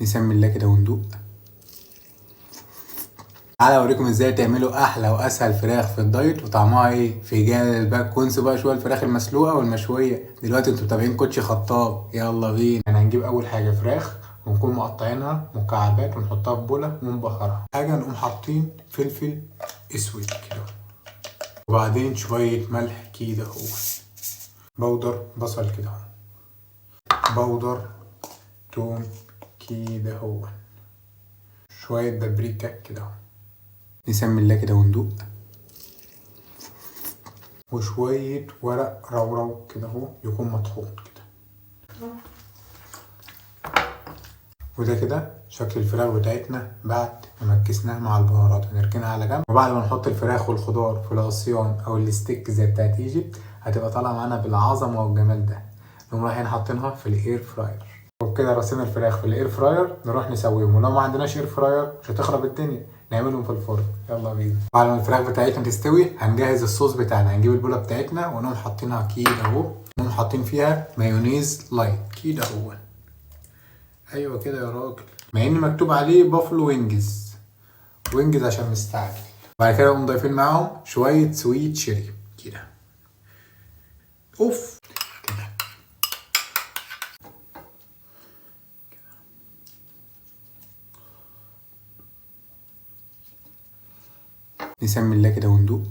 نسمي الله كده وندوق. تعالى اوريكم ازاي تعملوا احلى واسهل فراخ في الدايت وطعمها ايه في جالبك. وانسوا بقى شوية الفراخ المسلوقه والمشويه، دلوقتي انتوا متابعين كوتشي خطاب. يلا بينا. احنا هنجيب اول حاجة فراخ ونكون مقطعينها مكعبات ونحطها في بوله ونبهرها. حاجة نقوم حاطين فلفل اسود كده، وبعدين شوية ملح كده اهو، بودر بصل كده اهو، بودر توم كده اهو، شوية بابريكا كده اهو. نسمي الله كده وندوق. وشوية ورق رورو كده اهو يكون مطحون كده. وده كده شكل الفراخ بتاعتنا بعد ما مكسناها مع البهارات. هنركنها على جنب، وبعد ما نحط الفراخ والخضار في العصيان او ال stick زي بتاعت Egypt هتبقى طالعه معانا بالعظمة والجمال ده. نقوم رايحين حاطينها في ال air fryer، وبكده رصينا الفراخ في ال air fryer نروح نسويهم. ولو ما عندناش air fryer مش هتخرب الدنيا، نعملهم في الفرن. يلا بينا. بعد ما الفراخ بتاعتنا تستوي هنجهز الصوص بتاعنا. هنجيب البوله بتاعتنا ونقوم حاطينها كده اهو، نقوم حاطين فيها مايونيز light كده اهو. ايوه كده يا راجل، مع ان مكتوب عليه buffalo wings، wings عشان مستعجل. بعد كده نقوم ضايفين معاهم شوية sweet chili كده، اوف كده. نسمي الله كده وندوق.